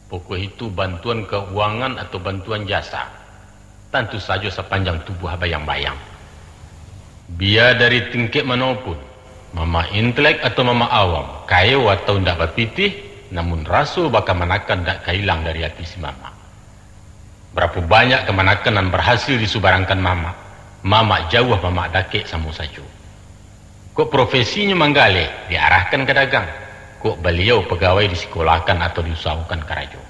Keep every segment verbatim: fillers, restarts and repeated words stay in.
Pokok itu bantuan kauangan atau bantuan jasa, tantu sajo sapanjang tubuah bayang-bayang. Bia dari tingkek mano pun, mamak intelek atau mamak awam, kayo atau indak bapitih, namun raso bakamanakan indak ka ilang dari ati si mamak. Barapo banyak kamanakan nan barhasil disubarangkan mamak, mamak jauah mamak dakek samo sajo. Kok profesinyo manggaleh, diarahkan ka dagang. Kok baliau pagawai disikolahkan atau diusahokan karajo.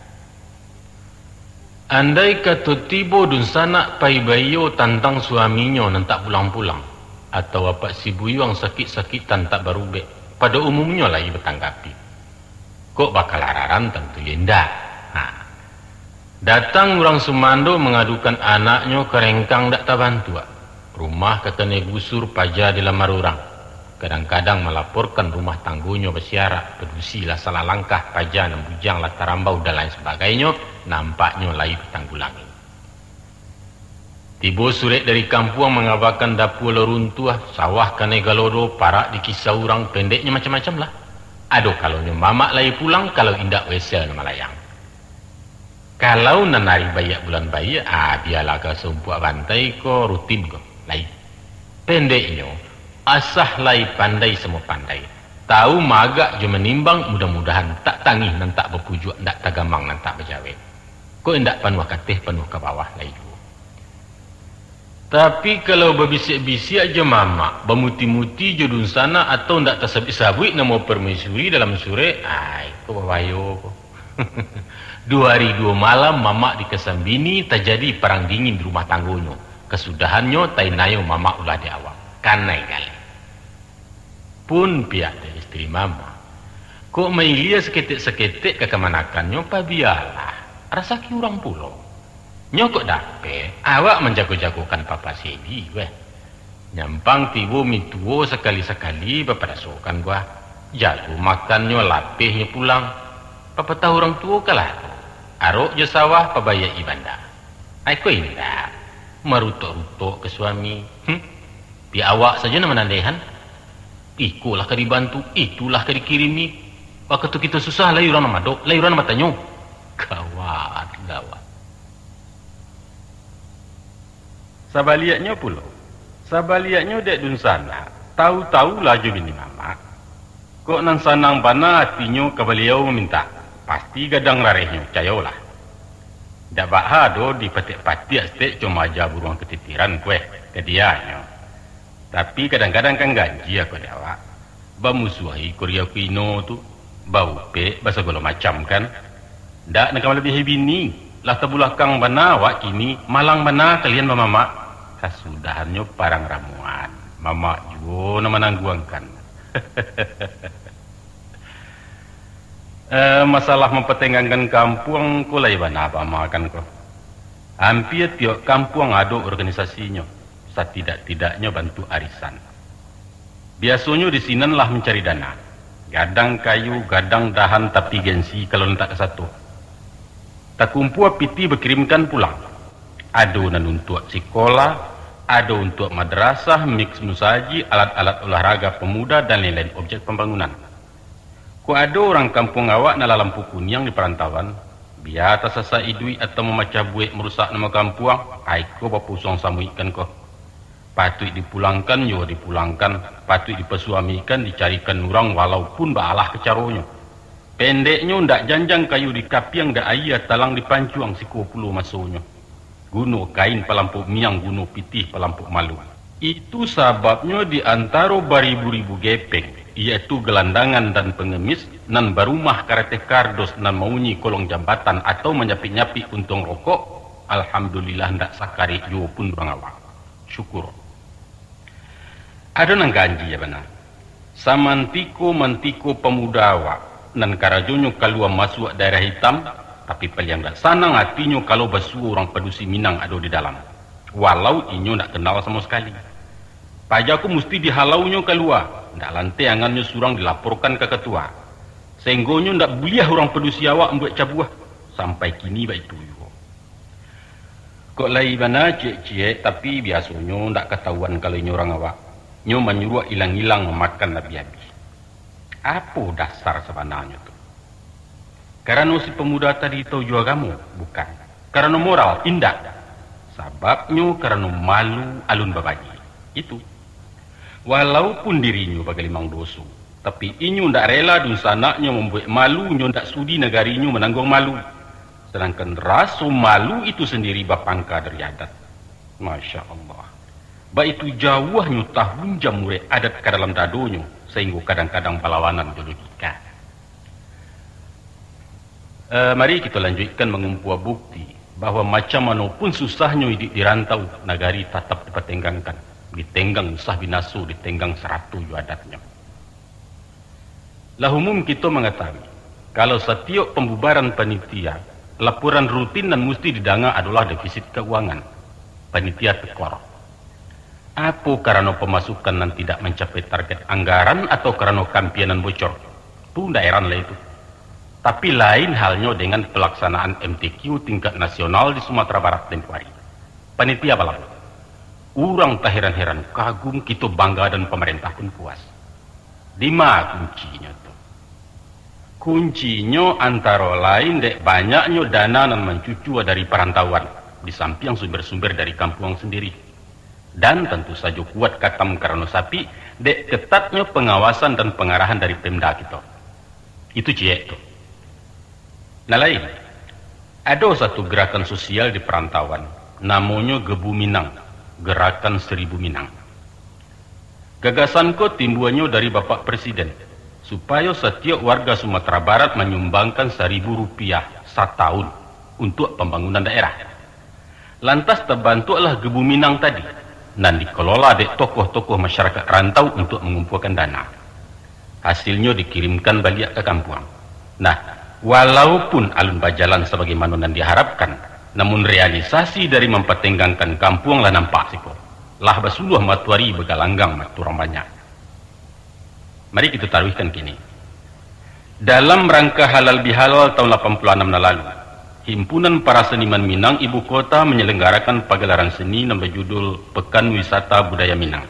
Andai kato tibo dunsanak pai baiyo tantang suaminyo nan tak pulang-pulang, atau apak si buyuang sakik-sakik tan tak barubek, pado umumnyo lai batanggapi. Kok bakalararan, tantu yo indak. Ha. Datang urang sumando mangadukan anaknyo ka rengkang dak tabantuak. Rumah ka kanai gusur, paja dilamar urang. Kadang-kadang malaporkan rumah tanggonyo basiarak, padusi lah salah langkah, paja nan bujang lah tarambau, dan lain sabagainyo, nampaknyo lai batanggulangi. Tibo surek dari kampuang mangabakan dapua lah runtuah, sawah kanai galodo, parak dikisa urang, pendeknyo macam-macam lah. Ado kalonyo mamak lai pulang, kalau indak wesel nan malayang. Kalau nan ari baiak bulan baiak, ah, bialah ka saumpuak bantai ko, rutin ko, lai. Pendeknyo, asah lai pandai samo pandai. Tahu maagak jo manimbang, mudah-mudahan tak tangih nan tak bapujuak, ndak tagamang nan tak bajawek. Kok indak panuah kateh, panuah ka bawah lai juo. Tapi, kalau babisiak-bisiak jo mamak, bamuti-muti jo dunsanak, atau ndak tasabuik-sabuik namo permaisuri dalam surek, ai, ko babayo ko. Duo ari duo malam mamak dikasan bini, tajadi parang dingin di rumah tanggonyo. Kasudahannyo, tainayo mamak ulah di awak. Kanai galeh. Pun pihak dari isteri mamak, kok mailia saketek-saketek ka kamanakannyo, pabialah, rasaki urang pulo. Nyo kok dapek, awak manjago-jagokan papa sedi, weh. Nyampang tibo mituo, sakali-sakali bapadasokan, bah. Jago makannyo, lapehnyo pulang. Papatah urang tuo kalah tu, arok jo sawah pabaiak-i banda. Ai ko indak, marutok-rutok ka suami. Hm. Pihak awak sajo nan manandehan. Iko lah ka dibantu, itu lah ka dikirimi. Wakatu kito susah, lai urang nan madok, lai urang nan batanyo. Gawat, gawat. Sabaliaknyo pulo, sabaliaknyo dek dunsanak, tahu-tahu lah jo bini mamak. Kok nan sanang bana atinyo ka baliau mamintak, pasti gadang rarehnyo, cayolah. Dak baa doh dipatiak-patiak saketek, cuma aja buruang katitiran kueh ka dianyo. Tapi kadang-kadang kan ganjia ko dek awak. Bamusuahi ko ria ko ino tu, baupek, basagalo macam kan. Ndak nan ka malabiahi bini, lah tabulakang bana awak kini, malang bana kalian bamamak. Kasudahannyo parang ramuan, mamak juo nan manangguangkan. Eh, masalah mampatanggangkan kampuang ko lai bana bamakan ko. Ampia tiok kampuang ado organisasinnyo, satidak-tidaknyo bantuak arisan. Biasonyo di sinan lah mancari dana. Gadang kayu, gadang dahan, tapi gengsi kalau nan tak kasato. Takumpua pitih bakirimkan pulang. Ado nan untuak sikolah, ado untuak madrasah, mix musajik, alat-alat olahraga pamuda, dan lain-lain objek pambangunan. Kok ado urang kampuang awak nan lah lampu kuniang di parantauan, bia tasasak iduik atau mamacah buek marusak namo kampuang, ai ko bapusuang samuikkan ko. Patuik dipulangkan, yo dipulangkan, patuik dipasuamikan, dicarikan urang walaupun baalah ka caronyo. Pendeknyo, ndak janjang kayu dikapiang, ndak aia talang dipancuang, siko pulo masonyo. Guno kain palampok miang, guno pitih palampok malu. Itu sababnyo di antaro baribu-ribu gepeng, iyaitu gelandangan dan pengemis, nan barumah karateh kardos nan maunyi kolong jambatan atau manyapik-nyapik puntuang rokok, alhamdulillah ndak sakarek juo pun urang awak. Syukur. Ado nan ganjia bana. Samantiko-mantiko pamuda awak, nan karajonyo kalua masuak daerah itam, tapi paliang dak sanang atinyo kalau basuo urang padusi Minang ado di dalam, walau inyo dak kenal samo sakali. Paja ko musti dihalaunyo kalua, dak lanteh angannyo surang dilaporkan ka katua. Sainggonyo ndak buliah urang padusi awak mambuek cabuah, sampai kini baitu juo. Kok lai bana ciek-ciek, tapi biasonyo ndak katahuan kalau inyo urang awak. Nyo manyuruak ilang-ilang, mamakan abih-abih. Apo dasar sabananyo tu? Karano si pamuda tadi tau jo agamo? Bukan. Karano moral? Indak. Sababnyo karano malu alun babaji. Itu. Walaupun dirinyo bagalimang doso, tapi inyo ndak rela dunsanaknyo mambuek malu, nyo ndak sudi nagarinyo manangguang malu. Sadangkan raso malu itu sandiri bapangka dari adat. Masya Allah. Baitu jauahnyo tahunjam urek adat ka dalam dadonyo, sainggo kadang-kadang balawanan jo logika. Eh, mari kito lanjuikkan mangumpua bukti bahwa macam mano pun susahnyo iduik di rantau, nagari tatap dipatenggangkan, ditenggang usah binaso, ditenggang sarato jo adatnyo. Lah umum kito mangatahui, kalau satiok pambubaran panitia, laporan rutin nan musti didanga adolah defisit kauangan. Panitia tekor. Apo karano pamasukan nan tidak mancapai target anggaran atau karano kampianan bocor? Tu ndak eran lai tu. Tapi lain halnyo dengan palaksanaan M T Q tingkat nasional di Sumatera Barat tempo ari. Panitia balamo? Urang taheran-heran, kagum, kito bangga, dan pamarentah pun puas. Dima kuncinyo tu? Kuncinyo antaro lain dek banyaknyo dana nan mancucua dari parantauan, di sampiang sumber-sumber dari kampuang sandiri. Dan tantu sajo kuat katam karano sapik, dek ketatnyo pangawasan dan pangarahan dari Pemda kito. Itu ciek tu. Nah lain, ado satu gerakan sosial di parantauan, namonyo Gebu Minang, Gerakan Seribu Minang. Gagasan ko timbuanyo dari Bapak Presiden, supayo satiok warga Sumatera Barat manyumbangkan saribu rupiah satahun untuak pambangunan daerah. Lantas tabantuaklah Gebu Minang tadi, nan dikelola dek tokoh-tokoh masyarakat rantau untuak mangumpuakan dana. Hasilnyo dikirimkan baliak ka kampuang. Nah, walaupun alun bajalan sabagaimano nan diharapkan, namun realisasi dari mampatenggangkan kampuang lah nampak siko. Lah basuluah matoari bagalanggang mata urang banyak. Mari kito taruihkan kini. Dalam rangka halal bihalal tahun lapan puluh anam nan lalu, Himpunan Para Seniman Minang Ibu Kota manyalanggarakan pagalaran seni nan bajudul Pekan Wisata Budaya Minang.